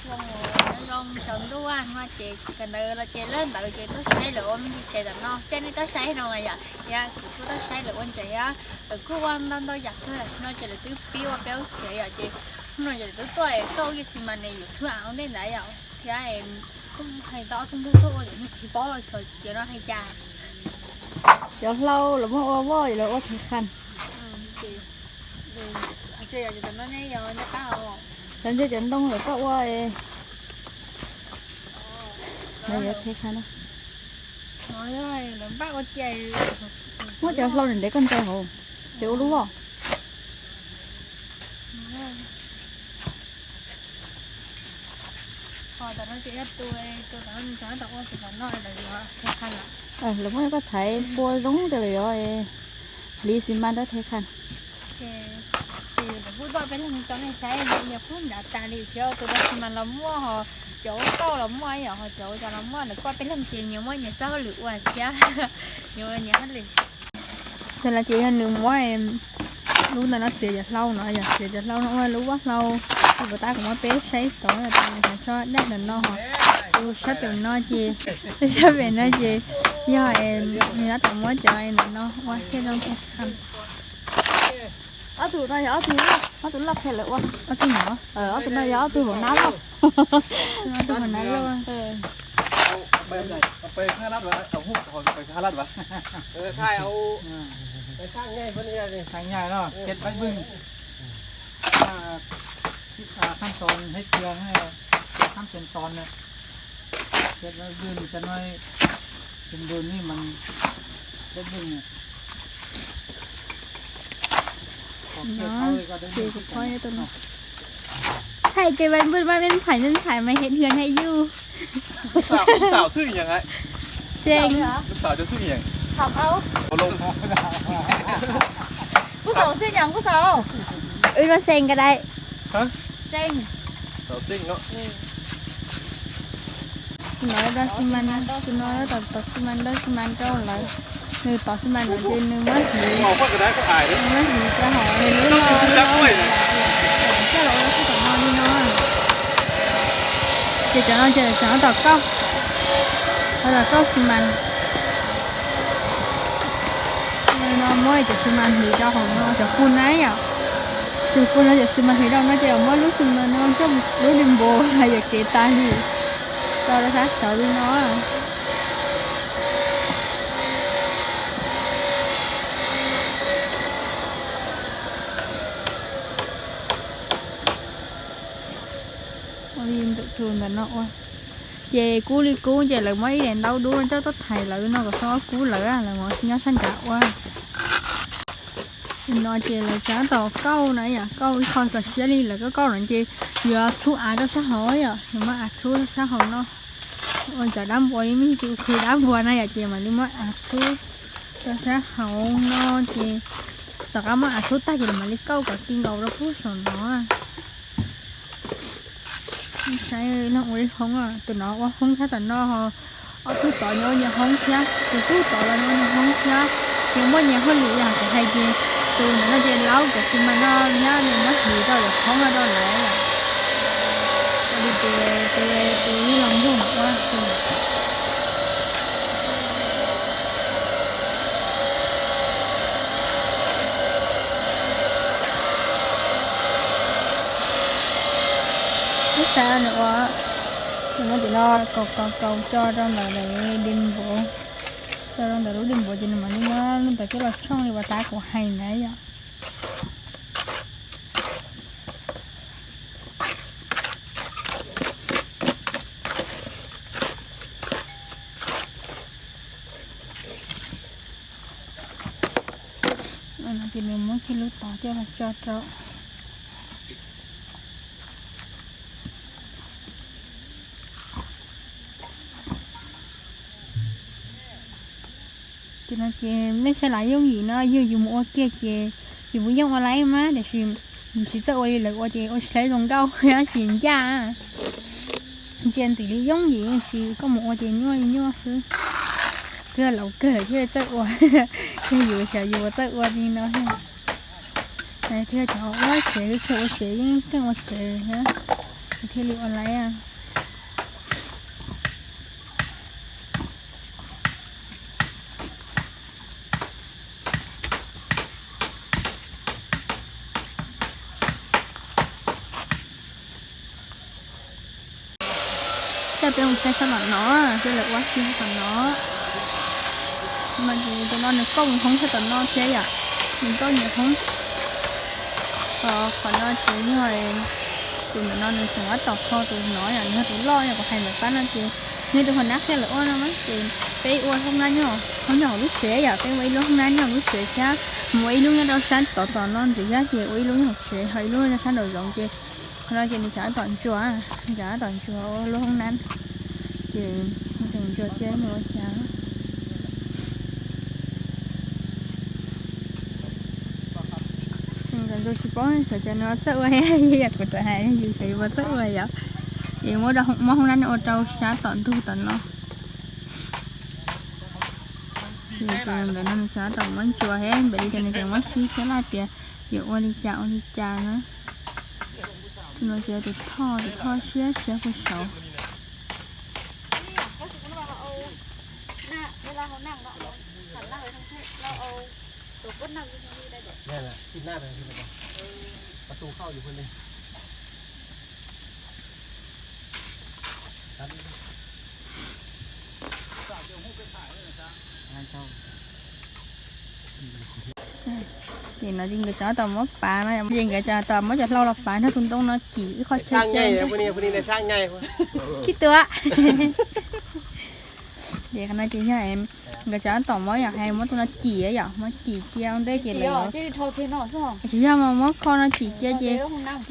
Ua zoo tsaus ntuj no ces kawm ntawv los ces lawv ntawd ces tuaj saib lawv ua me ntsis tsev tom no, caij nej tuaj saib no yom, thiab kuv kuj tuaj saib lawv ua ntsev thiab, lawv kuj ua ntau ntau yam kawg no ces lawv twb pib ua peb lub tsev yom, ces hnub no ces lawv twb tuaj es tuaj ua ke xi mas ne yuav txhua av ua ntej ntawd yom, thiab kuj hais tau ob tug nplog tuaj ua ces kuj tsis paub txog tias no hais cas. Cov hlau los muab ua voj, lawv ua thev qhas. Cov ntsia cov ntoo lawv tuaj ua, lawv yuav thev qhas no. Muab cov hlau ntev koj ntsia hauv, ces ua lub voj. Lawv muab koj thaiv pua zoo tias lawv yuav hliv xi mas rau thev qhas. Ces lawv kuj tuaj peb leeg cov nej saib, yog kuj nrad tas li thiab, tus rau xi mas los muaj, ho cov ua kauj los muaj yom, ho cov ua cov los muaj, lawv kuj peb leeg ces nyias muaj nyias txoj hauj lwm ua thiab, nyias ua nyias hauj lwm. Ces lawv ces yog nws muab lub ntawm no txiav cov hlau no, yog txiav cov hlau no ua lub voj hlau. Tus puas tab kuv muab peb saib tod, tus nws tso daj ntawm no, ho tus sab pem no ces, sab pem no ces yog nws tab tom muab cov ntawm no ua thiaj zoo. Ob tug no yog ob tug, ob tug loj qhia lawv ua, ob tug no, ob tug no yog ob tug hauv nab loj. Ob tug hauv nab loj.ขั้นตอนให้เครื่องให้ ขั้นเป็นตอนเนี่ย เฮ็ดไว้เบิ่งจักหน่อย เป็นเบิ่งนี่มัน เฮ็ดเบิ่งเนี่ย Thầy kêu bạn Bươn ba bên phải bên phải mà hiện hương hay you. Xào, xào sư nhỉ hả? Seng. Xào cho sư nhỉ? Học ấu. Ổ lông. Phúc Sầu sư nhỉ, Phúc Sầu? Ui, ba Seng cái đây. Hả? Seng. Xào xinh đó. Tus no rau xi mas, tus no tos xi mas, rau xi mas rau lawv. Nws tos xi mas no ces nws muab hliv, nws muab hliv rau hauv lub no, coj los ua lub tsev tom no li no. Ces cov no ces cov no tom kauj, cov tom kauj xi mas. No muab cov xi mas hliv rau hauv no, cov pun na yom. Cov pun no cov xi mas hliv rau no ces muab lub xi mas no coj lub di npos hais yam kev tas li, tso rau sab saud li no. Ua li ntawm tus ntawm no ua. Ces kub li kub ces lawv muab ib daim ntaub dub coj tuaj thaiv lawv no kom txhob kub lawv, lawv mus nyob sab nrad ua. No ces lawv rab tom kauj na yom, kauj ib qho kom siab li lawv kauj kauj no ces yuav txhub av rau sab hauv yom, yuav muab av txhub rau sab hauv no. Ua cov dab npua li me ntsis, ua khwv dab npua na yom, ces mam li muab av txhub rau sab hauv no ces tom qab muab av txhub tag ces lawv mam li kauj kom ti nkaus rau pub saum no. Saib leej ua li hoob, tus no ua hoob sab tom no, ho ob tug tod nyob ua nyias hoob thiab, tus tub tod los nyob ua nyias hoob thiab. Ces muaj nyias hauj lwm yam kuv hais ces tus no ces laub cov xi mas no thiab nws muab hliv rau cov hoob no rau lawv. Ua li tus, tus, tus ib los ntuj ua Ib sab nws ua, nws muab cov no kaus kaus kaus tso rau ntawm di npuav, tso rau ntawm lub di npuav ces nws mam li muab lub ntawd coj los tshooj li uas tab kuv hais ntawd yom. Ces nws muab kiag lub tod coj los tso rau. Ces no ces nej saib lawv yooj yim no, yog yus mus ua kiag ces yus puas yooj ua laib mas, tiam sis yus tsis txawj ua li lawv ua ces ua tsis laib zoo nkauj, tsis ncaj. Ntsia ntxim li yooj yim, tiam sis koj mus ua ces nyuaj li nyuaj xwb. Twb laus kawg lawm thiaj txawj ua, yog yus xyov yus puas txawj ua li no thiab. Thiab cov ua tsev, txawj ua tsev yeej keej ua tsev thiab. Thiaj li ua laiv. Coj peb mus saib sab tom no, peb lawv ua kiag tom no. Mas tus no nws kauj hoob sab tom no thiab yom, nws kauj nyiam hoob. Qhov no ces yog tus ntawm no nws tseem tab tom kho tus no yom, nws yog tus loj yom, kuv hais ntawm pab no ces nws tus hoob nab thiab lawv ua no na ces peb ua hoob nab nyob, hoob nyob hauv lub tsev yom, peb ua ib lub hoob nab nyob hauv lub tsev thiab mus ua ib lub nyob rau sab tod tom no ntxiv thiab ces ua ib lub nyob hauv tsev ho ib lub nyob sab nraum zoov ces qhov no ces nws tseem tab tom ntsuas, nws tseem tab tom ntsuas ua lub hoob nab ces nws tseem ntsuas tias nws ua cas. Nkawd tsis paub xyov cas nws txawj ua, yam kuv txawm hais yus xyov yus puas txawj ua yom. Ces muab, muab hoob nab ua rau sab tom ntug tom no. Ces tus ntawm no nws tseem tab tom muab ntsuas thiab, npaum li tias nws tseem muab sib sab laj tias yuav ua li cas ua li cas na. Tus no ces tus thoj, tus thoj siab siab puag saud. Ces no ces nkawd tseem tab tom muab pav no, ces nkawd tseem tab tom muab cov hlau los pav nrog tus ntoo no cim ib qho txhia txhia. Khib tuaj. Ces qhov no ces yog nkawd tseem tab tom muab yom, hais muab tus no cim yom, muab cim cia ua ntej ces lawv, tsis yog mas muab kho no cim cia ces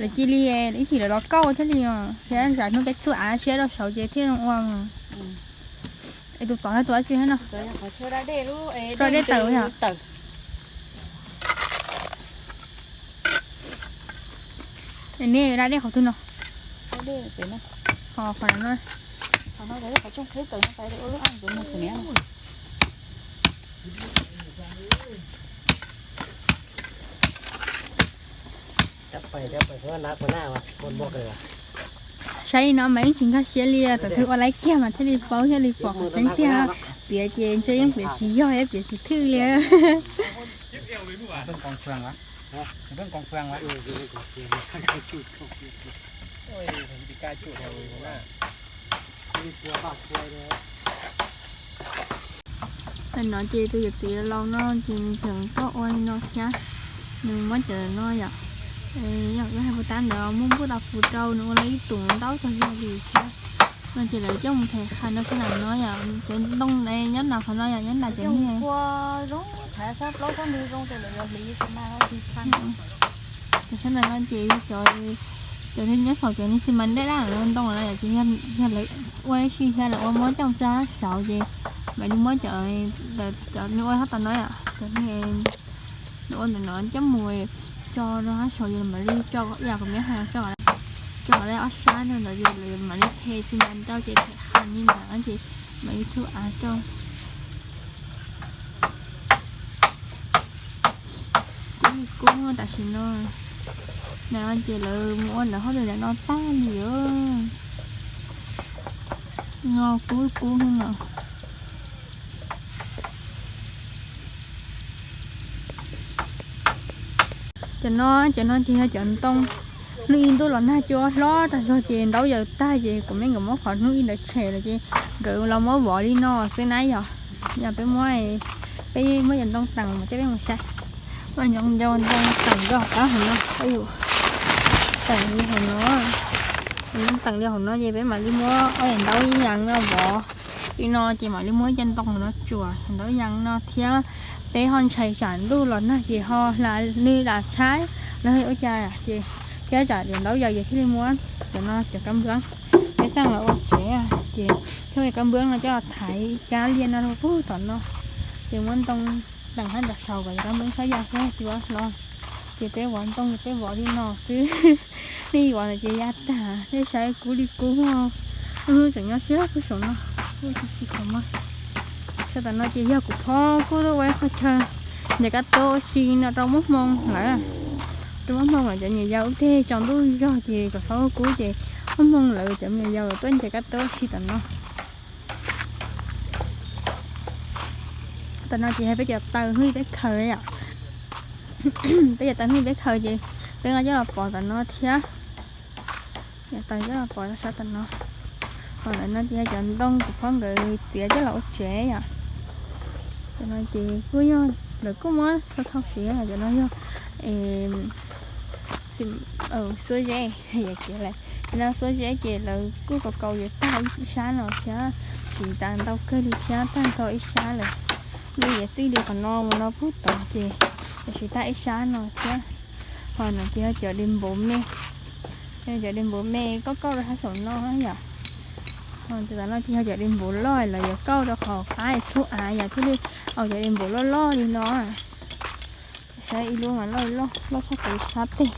lawv cia li ib chim lawv los kauj thiaj li os, thiab tsam hnub peb txhub av siab rau saud ces thiaj zoo ua mas. Es tus tod yog tus dab tsi thiab no? Tso dej tawm yom. Nej da dej qhov twg no? Qhov no. Saib li no mas yeej tsis nkag siab li, thaum twg ua laiv kiag mas thiaj li paub thiaj li pom qhov tseeb tiag. Piav ces ntshe yeej piav tsis yog thiab piav tsis thwj li. Tam no ces tus yawm txiv laus no ces nws tseem tuaj ua li no thiab. Nws muab cov no yom, yog hais puas tab ntawd muab npuj tau puv rau nws ua lawm ib tug ntaub tag zog li thiab. No ces lawv coj mus them qhas rau sab nram no yom, cov ntoo nyob nram qhov no yom, nyob nram cov niag Cov sab nram no ces cov, cov nyob saum cov niag xi mas dej daj ntoo no yom, ces yog lawv ua ib si thiab lawv ua muab coj tso saud ces mam li muab cov, cov nws ua sab tom no yom, cov nws ua ntawm no coj mus tso rau sab saud ces mam li tso ib yam kom me hais tso, tso ob sab no ntawd ces lawv mam li them xi mas rau ces them qhas li ntawd ces mam li thub av rau. Kub li kub tam sim no. Ntawm no ces lawv mus ua lawv hauj lwm ntawm no tag li os. No kub kub no. Cov no, cov no ces yog cov ntoo hnub ib ntuj los nag cua hlob tag zog ces ntaub yaws tag ces kuv me nkawd muab qhov hnub ib ntawd tshem lawm ces nkawd los muab vov li no xwb na yom. Yog peb muab, peb muab cov ntoo teem mas coj peb mus saib. Muaj cov ntoo teem rau qab hauv no, teem li hauv no, ntoo teem li hauv no ces peb mam li muab ob yam ntaub ib yam no vov li no ces mam li muab ib co ntoo hauv no tsuam ntaub yam no thiab. Peb ho ntshai tsam ntuj los nag ces ho hla lwj lam tshab los ua cas ces thiab tsam cov ntaub yaws ces thiaj li muab cov no cov kab nploog peb xaj los ua tsev ces thiaj muab cov kab nploog no coj los thaiv ib cab liaj no rau pug tom no ces muab ntoo teem hab nram saud kom cov kab nploog txhob ya thiab cua hlo. Ces peb vov ntoo ces peb vov li no xwb. Nej vov ntawd ces ya tag, nej saib kub li kub. Lub hnub tseem nyob siab kub saum no, kuj tsis tsis qhov muag. Sab tom no ces yog kuv phob kuj tuaj ua ib qho chaw ncaws kab tub ua si no rau muaj hmoo lawm. Rau muaj hmoo lawm cov niam yau ub teg tsaus ntuj zog ces kom txhob kub ces Hmoob Hmoo lawv cov me nyuam yaus tuaj nce kab tub si tom no. Tom no ces yog peb cov taw hnub peb khaws yom. Peb cov taw hnub peb khaws ces peb nqa coj los pov tom no thiab. Cov taw coj los pov sab tom no. Ho ntawm no ces yog cov ntoo kuv phob nkawd txiav coj los ua tsev yom. Cov no ces kuj yog lawv kuj muab thau thau siv, cov no yog xuab zeb, yog kev lawm. Cov no xuab zeb ces lawv kuj kaus kaus yuav tag ib sab no thiab, siv tas ntau kawg li thiab tag nrho ib sab lawm. Lub yuav txij li qhov no mus no pub tod ces yuav siv tag ib sab no thiab. Ho no ces yog cov dej npuv me, cov dej npuv me kauj kauj rau sab saum no yom. Ho tom no ces yog cov dej npuv loj lawv yuav kauj rau qhov qab txhub av yom, thiaj li au cov dej npuv loj loj li no. Saib ib lub mas loj loj loj tshaj plaws sab teg,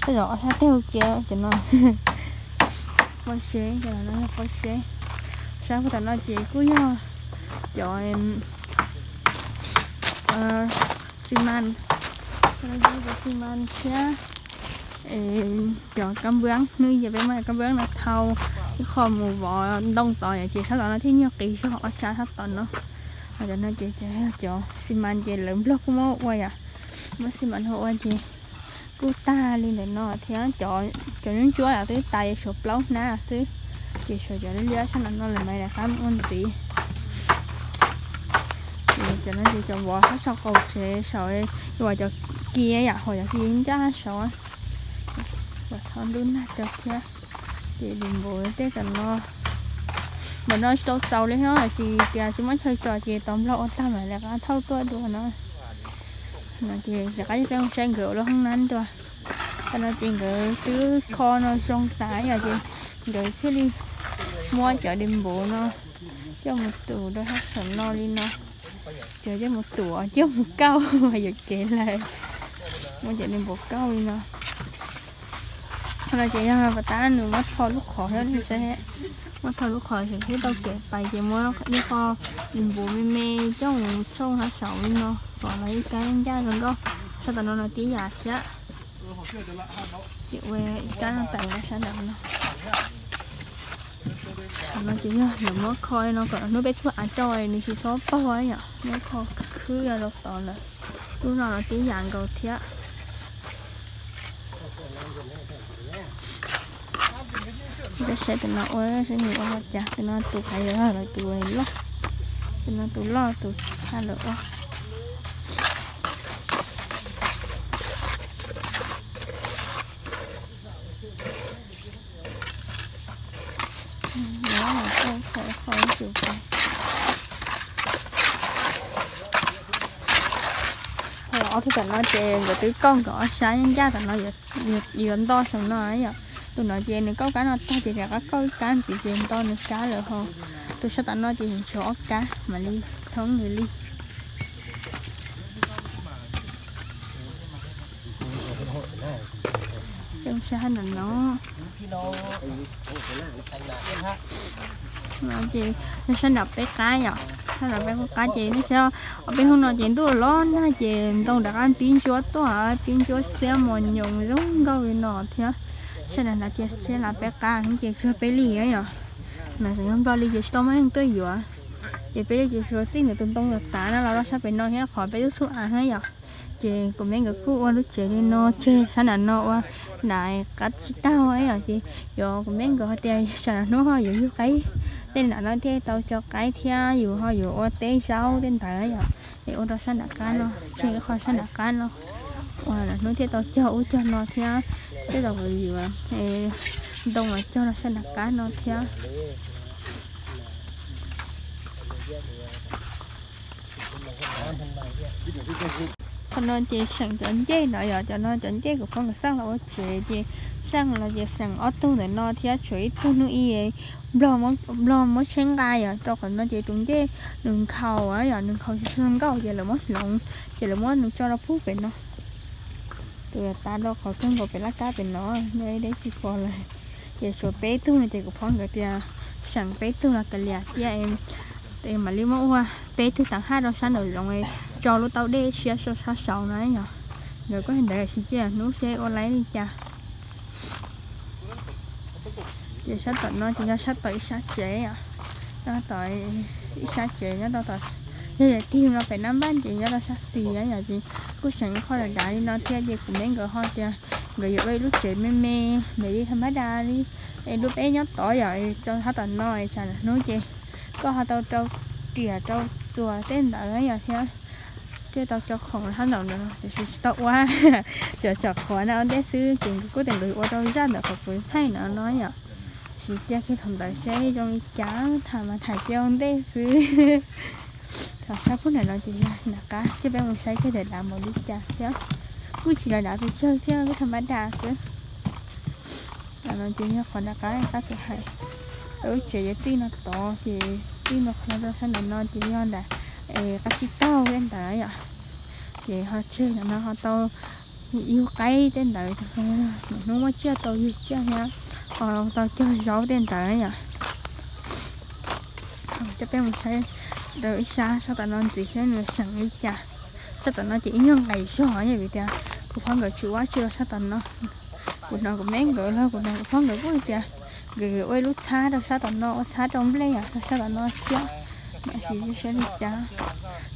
tej zaum ob sab teg ua ke cov no. Pob zeb, cov no yog pob zeb. Sab puag tom no ces kuj yog cov xi mas, cov xi mas thiab cov kab npab, hnub ib ces peb muab cov kab npab no thau ib qho mus vov ntoo tod ces sab tom no thiaj nyuag qis zog ob sab sab tom no. Ho cov no ces cov xi mas ces lawv Nplog kuj muab ua yom, muab xi mas no ua ces kuj tag li ntawm no thiab, cov ntsuab ntsuab los twb tas, yuav tshuav plaub hnab xwb, ces tshuav cov liab liab sab no no lawm mas rov qab mus ua ntxiv. Ces cov no ces cov vov sab saum qaum tsev saum, uas cov kiab yam hauv cov kiab ncaj saud, uas txhob ntub nag rau thiab. Ces dej npuv tej tom no, ntawm no tsis tau txaus li thiab, tiam sis tias tsis muaj chaw tso ces tos Nplog ua tag mam li rov qab thauj tuaj dua no. No ces rov qab coj peb mus saib nkawd ua lub hoob nab dua. Tam no ces nkawd twb kho no zoo tas yom, ces nkawd thiaj li muab cov dej npuv no coj mus tus rau sab saum no li no. Cov coj mus tus, coj mus kauj mas yuam kev lawm, muab cov dej npuv kauj li no. Qhov no ces yog pas tab nws muab tho lub qhov thiab, muab tho lub qhov ces thiaj tau kev pais ces muab ib qho dej npuv me me coj mus tshooj sab saud li no kom los ib kab ncaj zoo nkauj. Sab tom no no tib yam thiab. Ces ua ib kab no tawm los sab nram no. Qhov no ces yog lawv muab kho no kom hnub peb txhub av rau nws tsis txhob paug yom, muab kho khwb los tod lawm. Lub no los tib yam nkaus thiab. Peb saib tus no ua, saib nws ua li cas, tus no tus qaiv lawm, tus loj, tus no tus loj tus tshaj lawm ua. Ob tug tom no ces nkawd twb kauj nkawd ob sab ncaj tom no, yuav nto saum no yom. Tus no ces nws kauj kab no tag ces rov qab kauj ib kab ntxiv ces nto nws kab lawm ho. Tus sab tom no ces tshuav ob kab mam li thoob nws li. Zoo sab nram no. Ces sab nram peb qab yom, sab nram peb qab ces nej saib, ob peb hnub no ces ntuj los nag ces ntoo rov qab pib ntsuab tuaj, pib ntsuab xiab mos nyoos zoo nkauj li no thiab. Sab nram no ces sab nram peb qab ces tsuas peb li yom, mas xeem Nplog li ces tsis tau muaj neeg tuaj yuav. Ces peb li ces tsuas txij ntawm tus ntoo los tav no los rau sab pem no thiab qhov peb lub xub av na yom. Ces kuv me nkawd kuj ua lub tsev li no tseg sab nram no ua nram qab tsib tag yom, ces yog kuv me nkawd hais tias sab nram hnub ho yuav yug qaib, tej nram no thiaj tau tso qaib thiab yus ho yuav ua teb zaub tej ntawd yom. Es ua rau sab nram qab no tseg, qhov sab nram qab no ua nram hnub thiaj tau cog ub cog no thiab, tej zaum yuav ntoo los cog rau sab nram qab no thiab. Qhov no ces seem cov ncej no yom, cov no cov ncej kuv phob nkawd xaj los ua tsev ces xaj los ces seem ob tug ntawm no thiab tshuav ib tug hnub ib Nplog muab tsheb nqa yom, rau qhov no ces tus ncej nws nkhaus yom, nws nkhaus tsis zoo nkauj ces lawv muab hloov ces lawv muab nws tso rau pub pem no. Tus tav rau qhov kawg nkaus pem laj kab pem no, deb tsis pom lawm. Ces tshuav peb tug no ces kuv phob nkawd tias seem peb tug los kav liam thiab, mam li muab ua peb tug tav haj rau sab nraum zoov tso lub taub dej siab sab saud na yom. Nkawd kuj hais ntawd tsis cia hnub seb ua laib li cas. Ces sab tom no ces yog sab tom ib sab tsev os, nyob tom ib sab tsev nyob rau tom, yog yam tig no pem nab npab ces nyob rau sab xis yom, ces kuj seem qhov dav dav li no thiab ces kuv me nkawd ho tias nkawd yuav ua ib lub tsev me me, nws li tha mab da li lub peb nyob tod yom, rau sab tom no tsam hnub ces koj ho tau rau riam rau txuas tej ntawd yom thiab thiaj tau tso khoom sab nraum no tiam sis tsis tau ua, tsuas tsom qhuav na ua ntej xwb ces nkawd kuj tias nkawd ua rau zaj ntawm qhov kuv thaij no no yom. Sis cia kiag thaum ntawd seb zoo li cas, tham mas tham cia ua ntej xwb. Thaum sab pub ntawm no ces yog nram qab, cia peb mus saib kiag dav dav npaum li cas thiab. Kuj tsis los dav pes tsawg thiab, kuj tha mab da xwb. Tam no ces yog qhov nram qab, qab tus hais, lub tsev yuav txij no tod ces txij no qhov no rau sab ntawm no ces yog nram qab tsib taug tej ntawd yom. Ces ho tseg ntawm no ho tau yug qaib tej ntawd, hnub muaj tsiaj tau yug tsiaj thiab, ho tau cog zaub tej ntawd yom. Coj peb mus saib rau ib sab sab tom no ntxiv saib nws seem li cas. Sab tom no ces ib nyuag nqaim zog yom, vim tias kuv phob nkawd tsis ua tsi rau sab tom no. Kuv hnov kuv me nkawd los kuv hnov kuv phob nkawd kuj tias nkawd ua ib lub txhab rau sab tom no, ua txhab rau nplej yom rau sab tom no thiab. Mam sim saib li cas.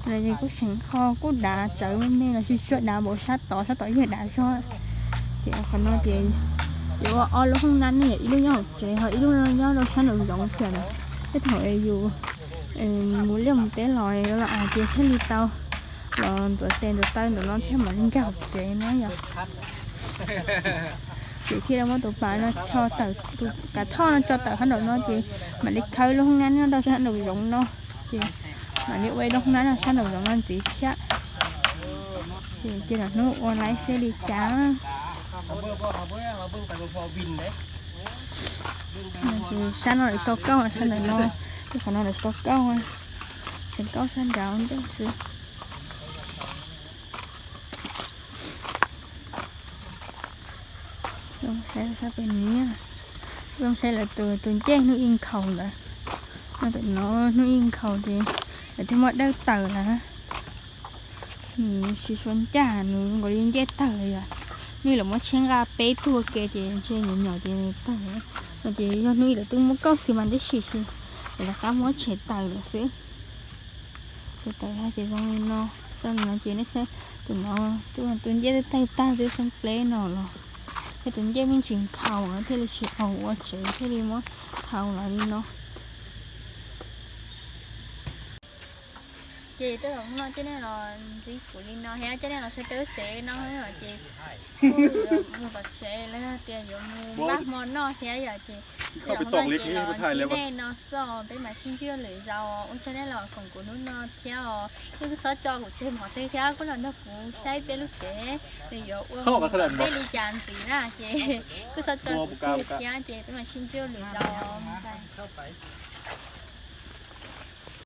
No ces kuj seem qhov kuj dav tsawv me me los tsis tshua dav npaum sab tod, sab tod yog dav zog. Ces qhov no ces yuav ua ob lub hoob nab ne, yog ib lub nyob hauv tsev ho ib lub nyob rau sab nraum zoov thiab na. Tej thaum yus mus liaj mus teb los los hais tias thiaj li tau los ntxuav tes ntxuav taw ntawm no thiab mam li nkag hauv tsev no yom. Ces thiaj li muab tus pas no tso tawm, tus kav thoj no tso tawm sab nraum no ces mam li khawb lub hoob nab nyob rau sab nraum zoov no. Ces mam li ua ib lub hoob nab rau sab nraum zoov no ntxiv thiab. Ces cia lwm hnub ua laib seb li cas. Ces sab no lawv tsis tau kauj, sab ntawm no, tej qhov no lawv tsis tau kauj, tseem kauj sab nraud ntej xwb. Zoo saib sab pem niab, zoo saib lawv tus tus ncej hnub ib nkhaus ntawd. No tam no hnub ib nkhaus ces lawv thiaj muab dawj tawm lawm. Nws tsis suav ncaj, nws zoo nkaus li ncej tawg yom. Nws lawv muab tsheej nqa peb tug ua ke ces ntshe nyuam nyom ces nws tawg. No ces yog hnub ib lawv twb muab kauj xwb mas tab sis lawv rov qab muab tshem tawm lawm xwb. Tshem tawm ces zoo li no. Txoj no ces nej saib tus no, tus ncej twb tawg tag twb xeeb pleb no los, thiab tus ncej me ntsis nkhaus no thiaj li tsis haum ua tsev thiaj li muab thau los li no. Ces tej zaum hnub no coj nej los ntxiv kuv li no thiab coj nej los saib peb lub tsev no ces kuj yuav mus tom tsev los yog tias yuav mus npaj hmo noj thiab yom ces tej zaum hnub no ces los ntsib nej no xwb, peb mam sib ntsib lwm zaus. Ua tsaug nej los koom kuv hnub no thiab os. Yeej kuj txhob tso kuv tseg mov tej thiab kuj los nrog kuv saib peb lub tsev, nws yuav ua mus tom ntej li cas ntxiv na ces kuj txhob tso kuv tseg thiab ces peb mam sib ntsib lwm zaus.